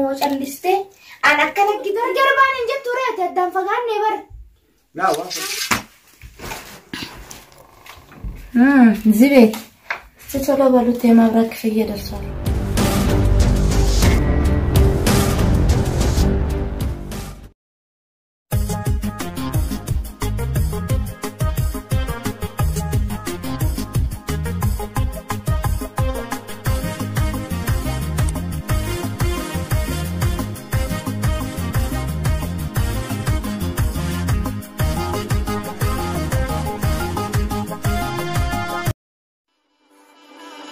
moo callistee an akkana gargar baan hin jettu reete addaan fagaannee bar. Laa waan እዚህ ቤት እስቲ ቶሎ በሉት፣ የመብራት ክፍያ ደርሷል።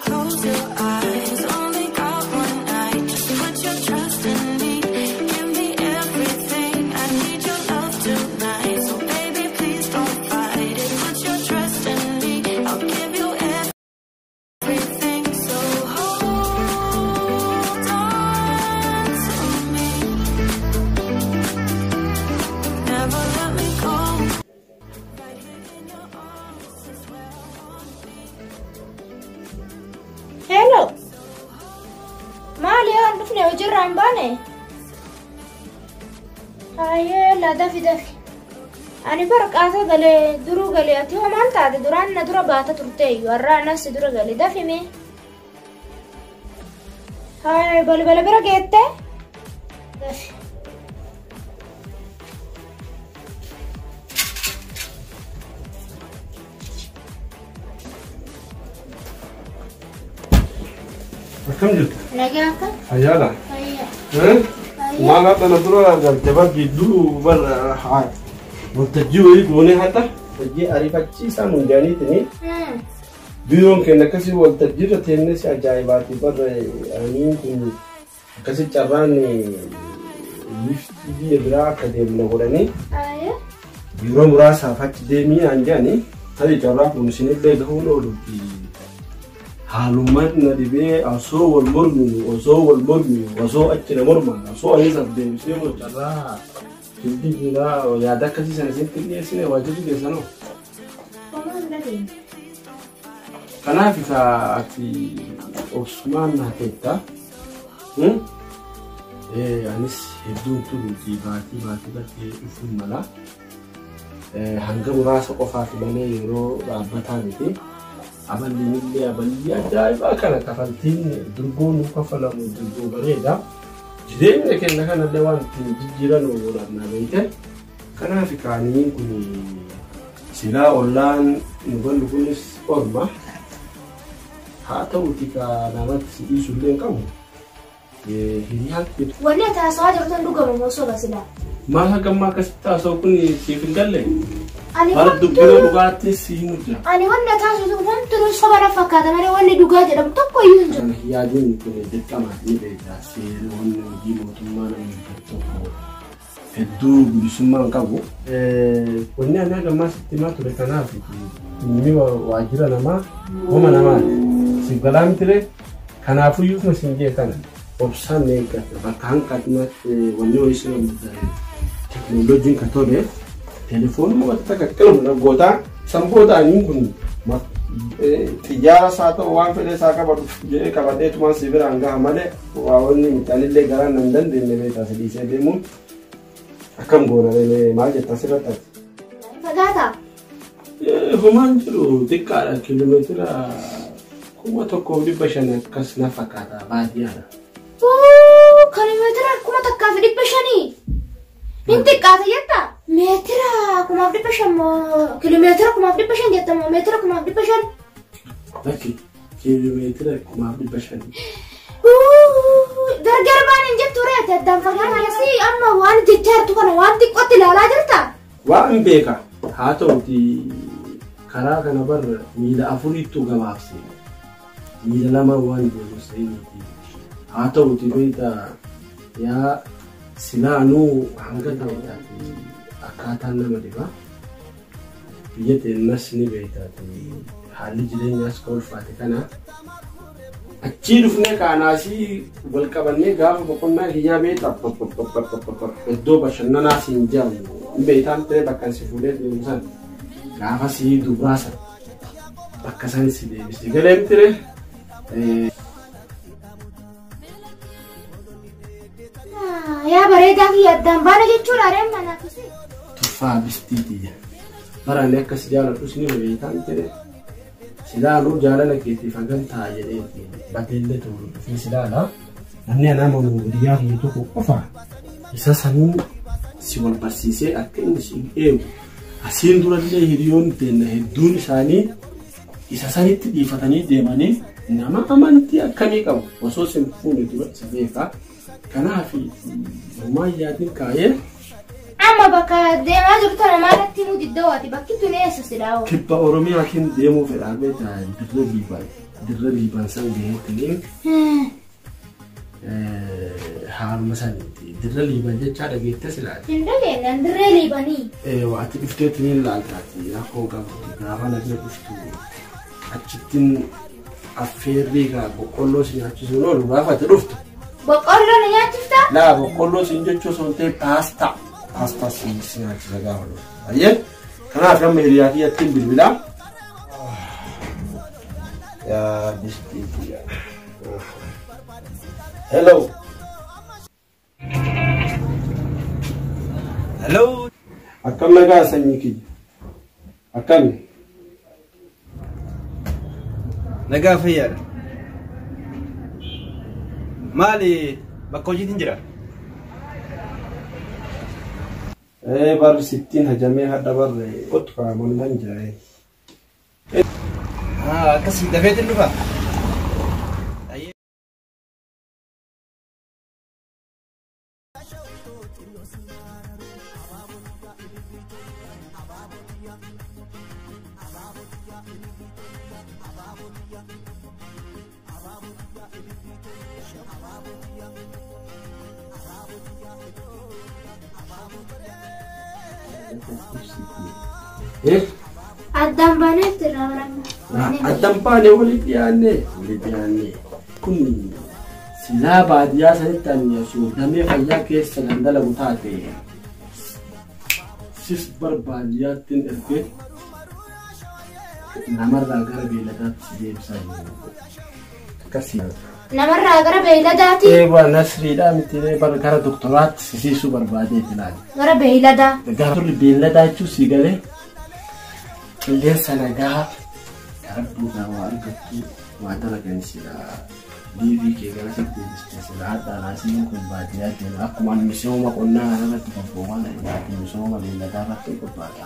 Close your eyes, only got one night. Just put your trust in me. Give me everything. I need your love tonight. So baby, please don't fight it. Put your trust in me. I'll give you everything. So hold on to me. Never let me go. Right here in your arms is where I wanna be. Hello. Maali yoo hin dhufne hojiirraa hin baane? Hayyee laa dafi dafi. Ani bara qaasa galee duruu galee ati hoo maal taate duraan na dura baata turteeyyu har'a anas si dura galee dafi mee. Hayyee balbala bira geette? Dafi. Akkam jirtu? Nagaa akka? Fayyaadha. Fayyaa. Fayyaa. Maal hadha na dura galte bar gidduu bar haa waltajjii wayii goonee hadha hojii ariifachiisaa nuun jedhaniitini biiroon keenya akkasii waltajjii irra teennee si ajaa'ibaati bar aniin kun akkasii carraan liftii biyya biraa akka deemna godhanii Hayyee. yeroo muraasaaf achi deemii naan jedhanii tarii carraa kun isinillee gahuun ooluuti. Haalummaan na dhibee osoo wal morminu osoo wal morminu osoo achi na morman osoo anis as deebisee moo carraa fildii biraa yaada akkasii sana isinitti dhiyeessine waajjirri keessanoo. Homaa hin dhageenye. Kanaaf isa ati obsumaan na teetta. Anis hedduun turuuti baatii baatii bartee dhufuun mala. Hanga muraasa qofaaf malee yeroo dhaabbataa miti. Aballiin illee aballii ajaa'ibaa kana kafaltiin durgoo nu kafalamu durgoo bareeda. Jireenya keenya kanallee waan ittiin jijjiiran godhan na beekte. Kanaaf kaaniin kun silaa ollaan nu gallu kunis orma. Haa ta'uti ka namatti si dhiisu illee hin qabu. Hiriyaan Wanni ati haasawaa jirtu hin dhugamu moo soba silaa? Maal hagammaa akkasitti haasa'u kun siif hin galle? Ani Bara wanti dubbina dhugaatti si himu jira. ani wanni ati haasawtu homtuu soba na fakkaata malee wanni dhugaa jedhamu tokko iyyuu hin jiru. Yaadin kun dirqama ni beekta. Seerri wanni hojii mootummaa namni hojjetu tokko hedduu bilisummaa hin qabu. Wanni ani hagammaa sitti himaa ture kanaaf inni waajjira namaa homa namaati. Siif galaa miti Kanaafuyyuu kuma siin jee kana obsaan ni eeggata. Bakka hanqatnatti wanni wayii sirra teknooloojiin ka tole telefoonuma wanta qaqqabu gootaa sanboota aniin kun xiyyaara isaa ta'u waan fedhe isaa qabatu jedhee qabadheetumaan si biraan gaha malee waa wanni miti anillee garaan nan dandeenye beektaa si dhiisee deemuun akkam goona maal jetta asirratti ati. Fagaataa? Homaan jiru xiqqaadha kiiloomeetira 1500 akkas na fakkaata baadiyyaadha. Kiiloomeetira 1500? Hin xiqqaata jettaa? Meetira 1500 moo kiiloomeetira 1500 jetta moo meetira 1500? Bakki kiiloomeetira 1500. Gargar baan hin jettu reete addaan fagaannee amma waan jechaa jirtu kana waan xiqqootti ilaalaa jirtaa? Waan beeka haa ta'uti karaa kana barra miila afuriittu gabaabse miila lama waan deemu seeniti haa ta'uti beektaa yaa silaanuu hanga ta'uudhaati akkaataan nama dhiba biyya teennas ni beektaati haalli jireenyaas ka ulfaate kana achii dhufnee kaanaasii wal qabannee gaafa boqonnaa kiyyaa beektaa iddoo bashannanaa siin jedhamu beektaan ta'e bakka si fuudhee deemu san gaafa sii dubraa san bakka san si deebiste galee mitire. Bareedaa kiyya addaan baana jechuudha reem manaafis. Tuffaa bistiiti. Baraan akkas jaaladhus ni beektaan ture. Silaaluu jaalala keetiif hagam ta'a jedhee bateellee ta'uu dhufee silaala. Namni anaa amanu hiriyaa kiyya tokko qofa isa sanuu si wal barsiisee akka inni si eegu. Asiin durallee hiriyoonni teenna hedduun isaanii isa sanitti dhiifatanii deemanii nama amantii akkamii qabu osoo sin fuune dura isa beekaa. Kanaaf homaa yaatiin kaa'ee. Amma bakka deemaa jirtu tana maalatti himuu diddawaati bakki tun eessa silaa? Kibba Oromiyaatiin deemuu fedhaa beektaa dirra Liibaan dirra Liibaan san gaheetti haaluma sanitti dirra Liibaan jechaa dhageette silaati. Hin dhageenyaan dirree Liibanii. Waati dhufteetti ni ilaaltaati rakkoo qabdu gaafa na bira dhuftu achittiin affeerrii kaa boqqolloo si nyaachisuun oolu gaafa ati dhuftu. Boqqolloo na nyaachiftaa? Laa boqqolloo siin jechuu osoo hin ta'in paastaa. Paastaa si nyaachisa gaafa dhuftu. Ayyee kanaaf amma hiriyaa kiyyattiin bilbilaa. Yaa bistiiti yaa. Hello. Hello. Akkam nagaa sanyii kiyya? Akkami? Nagaa fayyaadha. Maali bakka hojiitiin jira? Barri sittiin hajamee hadha barre qottu qaamoon jira. Akkasii dafeetiin dhufa? Addaan baanee jira baranna. Addaan baanee walitti dhiyaannee kun silaa baadiyyaa sanitti ani osoo damee fayyaa keessa kan dalagu taate sis barbaadiyyaattiin ergee namarraa gara beeyladaatti si deebisaa jiru. Akkasii. Namarraa gara beeyladaatti? Eewwa nasriidhaa miti gara doktoraatti si siisuu barbaadeeti laali. Gara beeyladaa? Gara turri beeyladaa jechuun si galee qilleensa nagaa gara duudaa waa argattu waa dalagan silaa diivii kee gara sitti deebistee silaa hadhaa naasiin kun baadiyyaa deema akkuma misooma qonnaa kanarratti qophoowwan addaati misooma beeyladaa irratti qophaa'ata.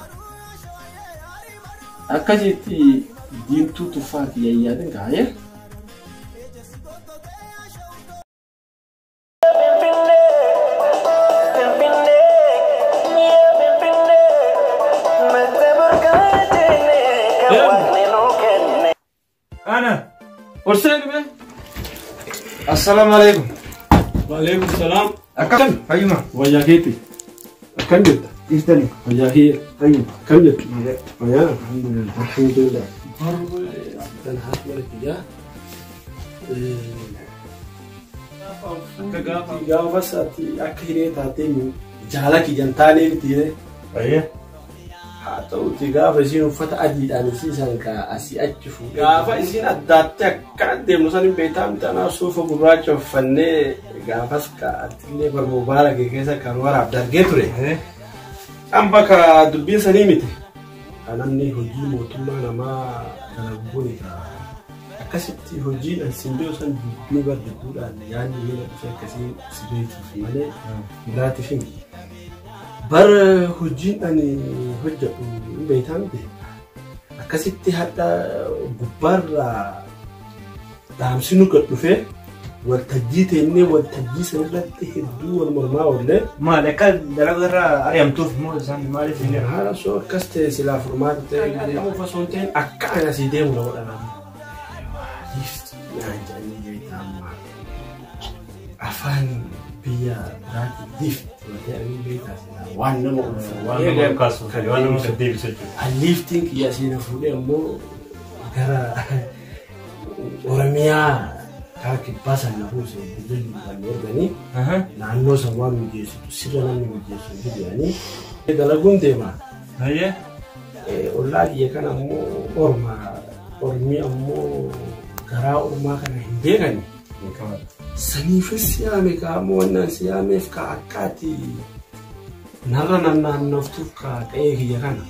Akkasitti diimtuu tuffaa kiyya yaadin kaa'ee. Ana. Horseen be. Assalamu alaikum. Wa alaikum salam. Akkam? Fayyuma. Wayyaa keeti. Akkam jirta? Jirtani. Wayyaa kiyya. Fayyuma. Akkam jirtu? Wayyaa. Alhamdulillah. Alhamdulillah. Dan haati mana kiyyaa. Akka gaafa gaafas ati akka hiree taatee jaala kiyyan taanee miti jedhee. Fayyee. Haa ta'uti gaafa isiin uffata adiidhaan isiisan kaa asii achi fuudhee. Gaafa isiin addaattee akkana deemnu san hin beektaa miti anaa suufa gurraacha uffannee gaafas kaa atillee barmoobaala kee keessa kan waraab dargee ture. Amma ka dubbiin sanii miti. Namni hojii mootummaa namaa dalagu kuni akkasitti hojiin an siin beeku san dubbii barbaadduudhaan yaadni miila dhufee akkasii si beekuuf malee biraatiif himi. Bara hojiin ani hojjedhu hin beektaa miti. Akkasitti hadha gubbaarraa dhaamsi nu gad dhufee waltajjii teennee waltajjii sanarratti hedduu wal mormaa oollee. Maali akka dalagaa irraa ari'amtuuf moo isaan maaliif hin jedhamu? Haala osoo akkas ta'e silaa furmaata ta'e ari'amuuf osoo hin ta'in akka ani asii deemu na godhan. Naan jedhanii beektaa amma afaan biyya biraatti lift jedhanii beektaa silaa waan nama ulfaa waan nama ol kaasu waan nama gad deebisu jechuudha. Liftiin kiyya asii na fuudhee ammoo gara Oromiyaa karaa kibbaa sana na buuse dirree Liibaan erganii naannoo san waan mijeessitu sirra namni mijeessu hin jedhanii dalaguun deema. Ollaa kiyya kana ammoo orma ormi ammoo garaa ormaa kana hin beekani. Saniifis siyaame kaa ammoo wannaan siyaameef kaa akkaati narra nannaannoftuuf kaa qe'ee kiyya kana.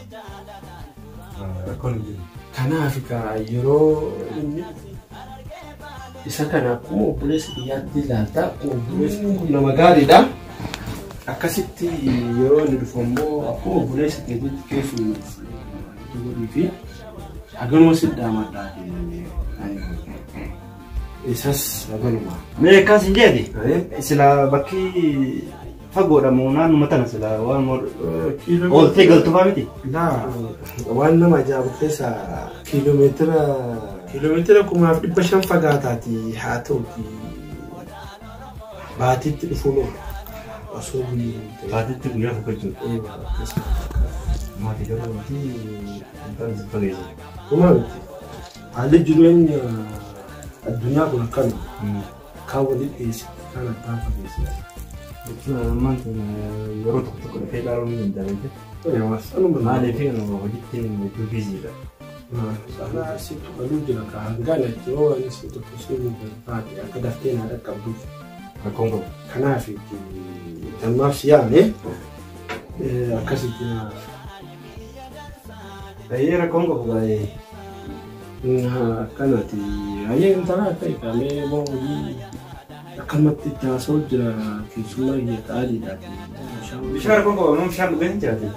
Rakkoon hin jiru. Kanaaf kaa yeroo inni isa kana akkuma obboleessa kiyyaatti ilaalta akkuma obboleessi kun nama gaariidha. Akkasitti yeroo inni dhufu ammoo akkuma obboleessa keetiitti keessu godhii fi haganuma si dhaamadhaa isas haganuma. Mee akkas hin jedhi. Sila bakki fagoodha moo naannuma tana sila waan ooltee galtu faa miti? Laa waan nama ajaa'ibu keessa kiiloomeetira 1500 fagaataati haa ta'uti baatiitti dhufuun oolu osoo Baatiitti guyyaa tokko jechuudha. Maatii garuu wanti hin fageessu. Kuma miti. Haalli jireenya addunyaa kun akkana kaan walitti dhiyeessite kaan addaan fageessite. Jechuun ammaan yeroo tokko tokko dhufee ilaaluun ni danda'ama. Maaliif hojiitti hedduu biiziidha. Sana situ galuu jira ka hangaan ati yoo ani si tokko si barbaade akka daftee naa dhaqqabduuf. Rakkoon qabu. Kanaaf tammaaf si yaame akkasitti Baay'ee rakkoon qabu baay'ee. Akkanati hayyee intala akka hiikamee moo hojii akkanumatti itti haasa'u jira keessummaa kiyya qaaliidhaati. Bishaan rakkoon qabu amma bishaan dhugee hin jiraate.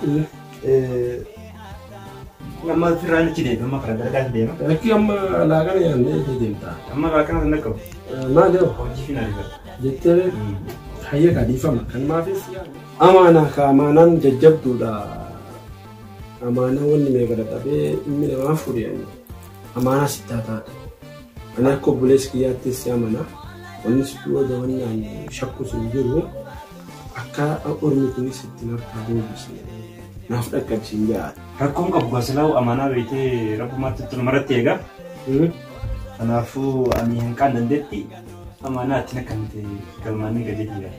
Amma firraan achi deema amma karaa dalagaa deema. Lakkii amma laaqana nyaannee deemta. Amma laaqana sana qabu. Maal yoo Hojii fi naaf jettee hayyee kadhiifama kanumaafis amaanaa ka amaanaan jajjabduudha. Amaanaa wanni meeqa dadhabee ilmi namaa fuudhe amaanaa sittaa taatu. Ani akka obboleessa kiyyaattis si amana. Wanni si booda wanni ani shakkus hin jiru akka ormi kunis ittiin harkaa deebisne naaf dhaqqabsiin jedha. Rakkoon qabu gaasilaa'u amaanaa beektee rabbumaatti itti namarratti eega. Kanaafuu ani hanqaan dandeetti amaanaa ittiin akka nuti galmaanii gajeetti jira.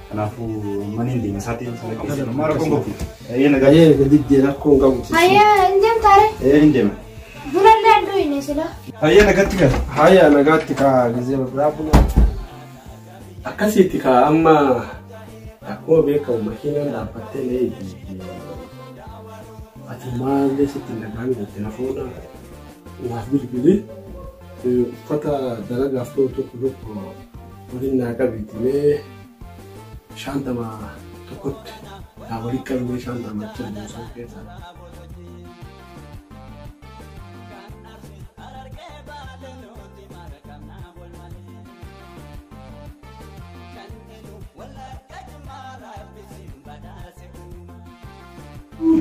Kanaafuu manni hin deema isaatiin sana qabsiisa. Amma rakkoon qabu. Eeyyee nagaa. Gayyee gadiddee rakkoon qabu. Hayyee hin deemtaare? Ee hin deema. Bunallee hin dhuyne sila. Hayyee nagaatti gala. Hayya nagaatti kaa gizee biraa buna. Akkasitti kaa amma akkuma beekamu makiinaan dhaabbattee na eegi. Ati maallee sitti hin dhaga'amne itti hafuudha. Naaf bilbili uffata dalagaaf ta'u tokko tokko waliin naa qabiiti mee shaantama tokkotti naa waliin qabnee shaantama achi buusan keessa.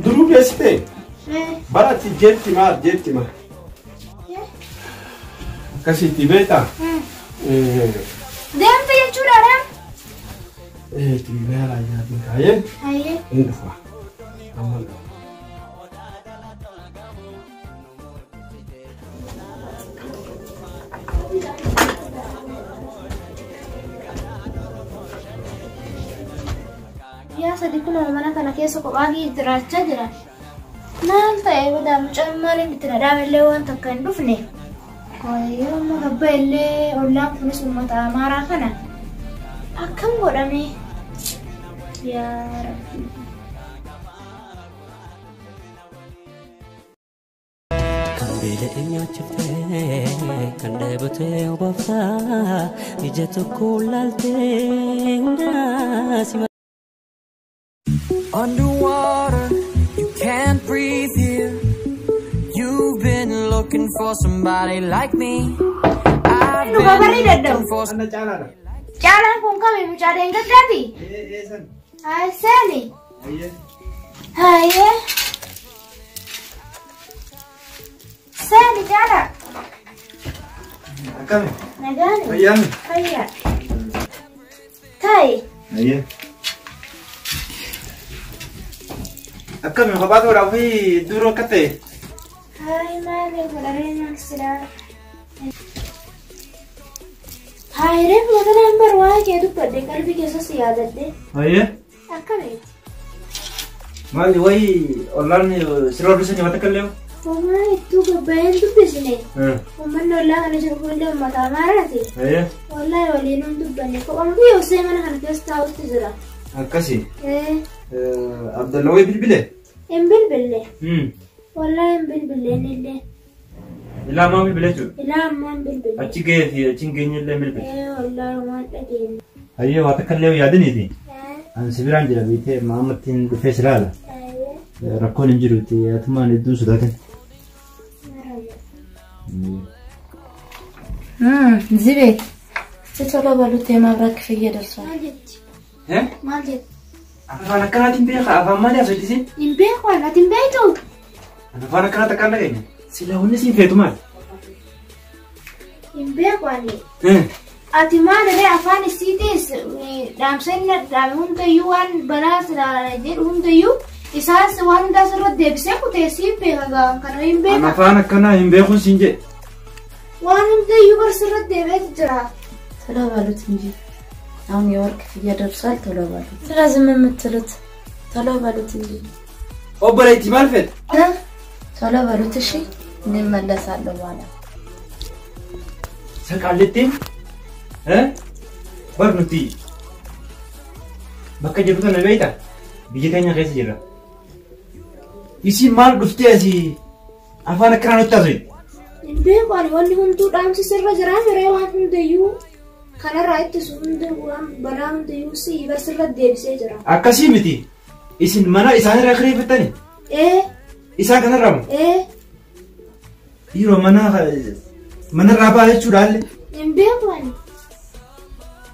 Duruu geessitee? Bara ati jeetti maal jeetti maal? Akkasitti beektaa? Deemte jechuudha dha? Tiivee raayyaatiin kaayee Hayyee. hin dhufa. Amma hin dhufa. Guyyaa sadi kunoo mana kana keessa kophaa kee jiraachaa jira. Maal ta'e badaa mucaan maaliin itti dhadhaame waan takka hin dhufne. Yeroo amma gabba illee ollaan kunis uummata amaaraa kana akkam godhame? Yaa Rabbi. Kan beela'e nyaachiftee, kan dheebotee obaaftaa, ija tokko laaltee hundaa si Underwater, you can't breathe here. You've been looking for somebody like me. I've Nu babarri been dadhabu. looking for Anna caalaadha. Caalaan kun kami mucaa deengaddaati? Ee san. Seeni. Hayyee. Hayyee. Seeni caalaa. Akkami? Nagaani. Fayyaami? Fayyaa. Taa'i. Hayyee. Akkami kophaa ta'uudhaaf fi duruu akka ta'e? Hayi maali godhamee maal silaa. Hayi reefu matanaan bar waa'ee kee dubbadhe qalbii keessas yaadadhe. Hayyee. Akkamitti? Maali wayi ollaan sirra dursanii mata kallee? Homaa ittuu gabbaa'een dubbisne. Uummanni ollaa kana jiru kunillee uummata Amaaraati. Wallaahi waliin hin dubbanne. Kophaan biyya osoo mana kana keessa taa'utti jira. Akkasi. Abdalla wayi bilbile? Hin bilbille. Wallaahi hin bilbille innillee. Ilaa ammaa bilbile jechuudha? Ilaa ammaa hin bilbille. Achi gahee fi achi hin geenye illee bilbile. Wallaahi homaa hin dhageenye. Hayyee waa takka illee yaadaniiti. Ani si biraan jira beektee maamattiin dhufee si ilaala. Rakkoon hin jiruuti atumaan hedduun sodaatin. Zibe, እስቲ ቶሎ በሉት የመብራት ክፍያ ደርሷል። Maal jetti? Maal jetti? Afaan akkanaatiin beekaa afaan maalii haasofsiisin? Hin beeku ati hin beektu? Afaan akkanaa takkaan dhageenya. Sila wanni siin feetu maali? Hin beeku ani. Ati maal illee afaan isiitiis dhaamsa inni dhaame hundayyuu waan balaa sila jedhu hundayyuu isaas waan hundaa sirra deebisee kutee siin beeka gaa kana hin beeka. Afaan akkanaa hin beekuun siin jedhe. Waan hundayyuu bar sirra deebi'eetu jira. ቶሎ በሉት እንጂ አሁን የወር ክፍያ ደርሷል። ቶሎ በሉት። ስለ ዝም የምትሉት ቶሎ በሉት እንጂ Obboleetti maal feete? ቶሎ በሉት እሺ። እንመለሳለሁ በኋላ። Saqaallettiin bar nuti bakka jirru tana beektaa biyya keenya keessa jirra. Isiin maal dhuftee asii afaan akkanaa nutti haasofte? Hin beeku ani wanni hunduu dhaamsi sirra jiraa firee waan hundayyuu kanarraa ittisu hunda waan balaa hundayyuu si bar sirra deebisee jira. Akkasii miti. Isin mana isaanirraa kireeffattani? Isaan kanarraa moo? Dhiiroo manarraa ba'a jechuudha illee. Hin beeku ani.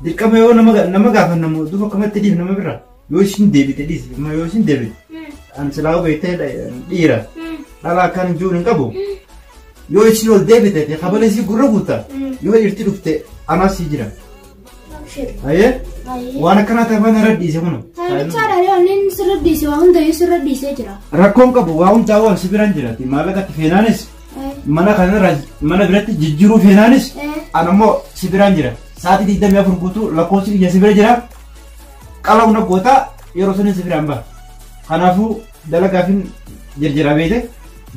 Dirqama yoo nama gaafannamu duuba akkamatti dhiif nama bira yoo isin deebite dhiisi yoo isin deebite. Ani silaa beektee dhiira. Dhala akkaan jiru hin qabu. Yoo isin ol deebite kabala isii gurra guuta. Yoo dhiirti dhufte anaas sii jira. Ayyee waan akkanaa ta'e afaan irra dhiise kun. Taanichaadha yoo inni sirra dhiise waa hundayyuu sirra dhiisee jira. Rakkoon qabu waa hundaa waan si biraan jiraati maallaqa itti feenaanis mana kanarraa mana biratti jijjiiruu feenaanis ana immoo si biraan jira. Sa'aatii 24 guutuu lakkoofsi kiyya si bira jira. Qala'uun goota yeroo sunis si biraan ba'a. Kanaafuu dalagaafin jirjira beekte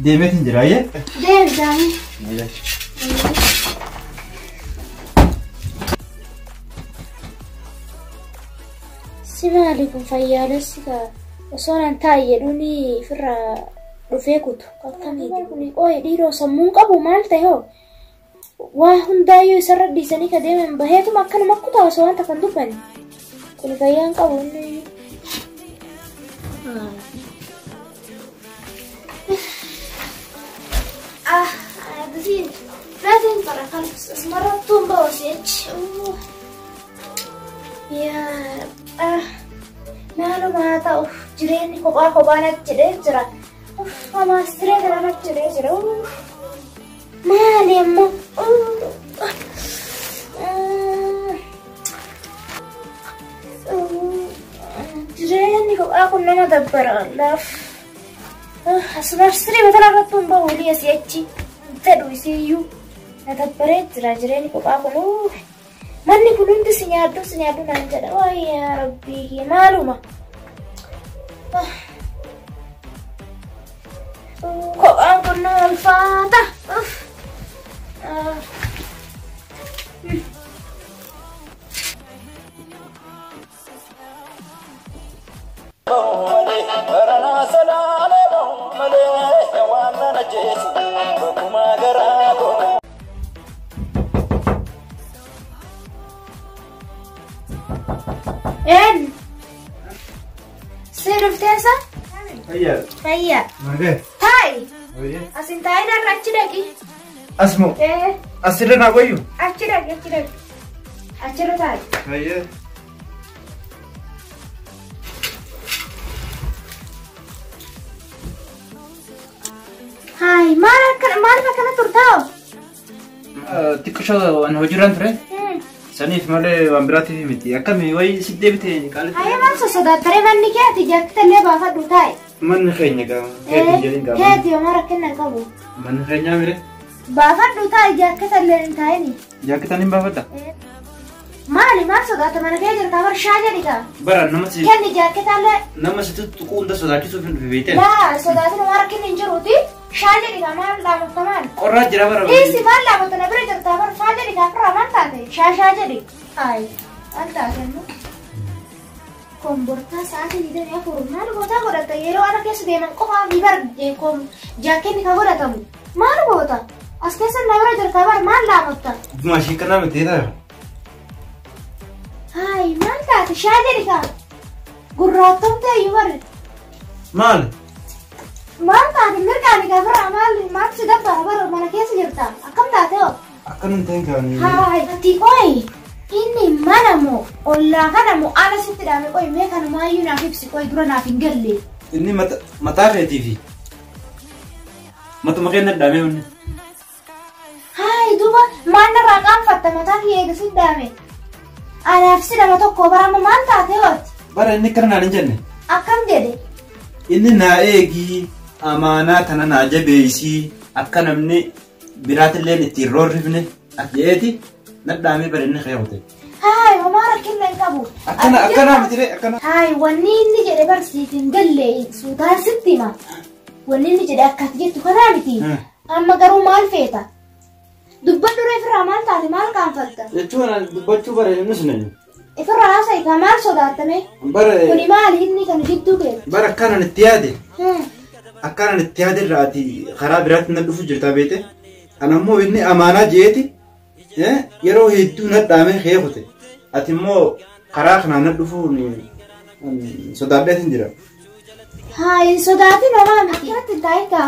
deemeetiin jira ayyee. Deemi taa'ee. Si maali kun fayyaalessi kaa osoo nan taa'i jedhuun ofirraa dhufee kutu. Akkamii kun ooyi dhiiroo sammuun qabu maal ta'e hoo? Waa hundaayyuu isarra dhiisanii ka deeman baheetuma akkanuma kutaa osoo wanta kan dubbanne. Kun fayyaan qabu inni. Ah, dusin. Latin para kalbs asmarattuun ba'u si'achi. Yaa ah maaluma haa ta'u jireenyi kophaa kophaa natti jedhee jira. Uff hamaas siree kana natti jedhee jira. Maali ammoo jireenyi kophaa kun nama dabbara wallaaf. Asumar siree mataa irratti hin ba'u walii asii achi jedhu isiyyuu na dabbaree jira jireenyi kophaa kun. Manni kun hundi si nyaaddu si nyaaddu naan jedha. Waayee yaa rabbii maaluma. Kophaan kun nama ulfaata. En. Si dhufteessa? Fayyaa. Fayyaa. Nagee. Taa'i. Asin taa'in irra achi dhaqi. Asmoo. Asirra naa wayyu. Achi dhaqi achi dhaqi. Achirra taa'i. Fayyaa. Haay maal akkana turtaa? Xiqqishoo ani hojiirraan ture. Saniif malee waan biraatiif miti. Akkami wayi si deebite qaalitti. Haye maal sossodaattaree manni kee ati jaakita illee baafadhu taa'i. Manni keenya gaa keetiin jedhin gaa. Keeti yooma rakkina hin qabu. Manni keenyaa mire. Baafadhu taa'i jaakita illee hin taa'ini. Jaakitaan hin baafadha. Maali maal sodaata mana kee jirta barshaa jedhi kaa. Bara nama si. Kenni jaakita illee. Nama si tuttuquu hunda sodaachisuuf hin dhufe beekte. Laa sodaatin waan rakkinni hin jiruuti. Shaa jedhi kaa maal dhaamotta maal? Qorraa jira bara. Dhiisi maal dhaamotta na bira jirtaa bar faa jedhi kaa firraa maal taate? Shaa shaa jedhi. Ayi maal taate immoo? Kombortaa sa'aatii 24 maal gootaa godhatta yeroo ala keessa deeman qofaa fi bar jaakkenni ka godhatamu maal goota? As keessa na bira jirtaa bar maal dhaamotta? Maashii kanaa miti ta'a. Hayi maal taate shaa jedhi kaa gurraattomte iyyuu bar. Maal? Maal taate mirqaani kaa firraa maal maal si dabbara bar mana keessa jirta akkam taate hoo? Akkana hin ta'in kaani. Hayi ati qoyi inni mana moo ollaa kana moo ala sitti dhaame qoyi mee kanumaayyuu naaf ibsi qoyi dura naaf hin galle. Inni mataa keetii fi matuma kee nadhaame wanni. Hayi duuba maal narraa qaanfatta mataa kee eega sitti dhaame. Anaaf si nama tokko barama maal taate hooti? Bara inni akkana naan hin jenne. Akkam jedhe? Inni naa eegii amaanaa tana naa jabeessii akka namni biraatillee ittiin roorrifne jeeti nadhaamee bara inni keewwate. Hayi homaa rakkina hin qabu. Akkana akkanaa miti ree akkana. Hayi wanni inni jedhe barsiif hin galle suutaan sitti hima. Wanni inni jedhe akka ati jettu kanaa miti. Amma garuu maal feeta? Dubbadhu ree firraa maal taate maal qaanfatta? Jechuun dubbachuu bara inni sun eenyu? Ifirraa haasa'i kaa maal sodaattame? Bara Kuni maali inni kan jidduu keessa? bara akkanaan itti yaade akkanaan itti yaade irraa ati karaa biraatti na dhufu jirta beete. Ana immoo inni amaanaa jeeti yeroo hedduu nadhaamee keekute. Ati immoo karaa kanaan na dhufuun sodaadheetin jira. Hayi sodaatin homaa miti. Akkanatti hin taa'in kaa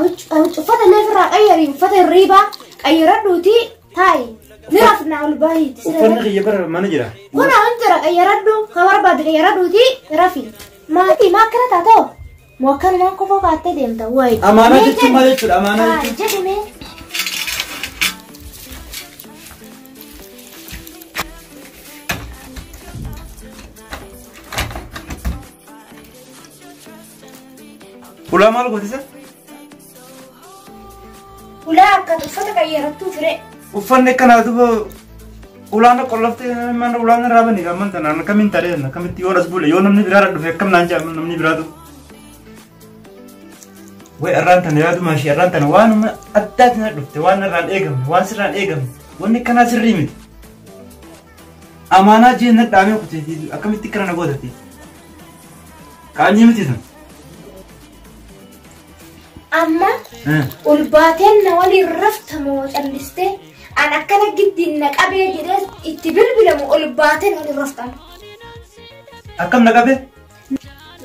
uffata illee ofirraa qayyari uffata hirriibaa qayyaradhuuti taa'i. Ni rafnaa ol bahiiti. Uffanni kiyya bara mana jira. Kun hin jira qayyaradhu ka barbaade qayyaradhuuti rafi. Maati maa akkana taatoo? Moo akkanumaan kofoo kaattee deemta wayi. Amaanaa jechuun maal jechuudha? Amaanaa jechuun. Jedhi mee. Ulaa maal gootisa? Ulaa akka uffata qayyarattuu fire. Uffanni akkanaa duuba ulaan qollaftee mana ulaan irraa bani gamman tanaan akkamiin taree akkamitti yoo as bule yoo namni biraa dhufe akkam naan jedhamu namni biraatu. Way arraan tana yaaduma ishee arraan tana waanuma addaati na dhufte waan irraan eegamne waan sirraan eegamne wanni akkanaa sirrii miti. Amaanaa jeen na dhaamee kuteetii akkamitti akkana na gootatti. Qaanyii miti sun. Amma ol baateen na waliin raftamoo callistee an akkana giddiin na qabee jedhee itti bilbilamu ol baateen waliin raftamu. Akkam na qabee?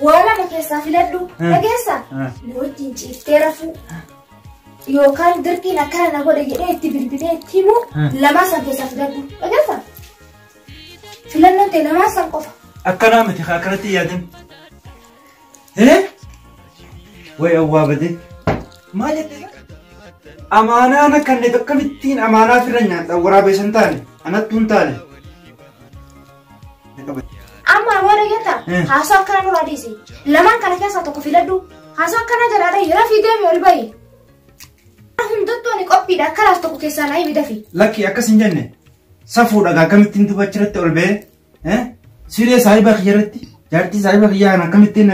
Waa lama keessaa filadhu dhageessaa? Na wajjin ciiftee rafuu yookaan dirqiin akkana na godhe jedhee itti bilbilee itti himu lamaa san keessaa filadhu dhageessaa? Filannoon ta'e lamaa san qofa. Akkanaa miti akkanatti yaadin. Way awwaa badee. Maal jettee? Amaanaan akkanne akkamittiin amaanaa firra nyaadha waraabessa hin taane anattuu hin taane. Amma booda jetta haasoo akkana nurraa dhiisi. Lamaan kana keessaa tokko filadhu. Haasoo akkana jalaa yeroo fiigee ol bahi. Hundattuu ani qophiidha akkanaas tokko keessaa naa himi dafi. Lakki akkas hin jenne safuudha gaa akkamittiin duuba achirratti ol bahee siree saahiba kiyya irratti jaartii saahiba kiyyaa kan akkamittiin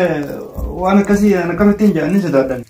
waan akkasii kan akkamittiin jedhanii sodaadhan.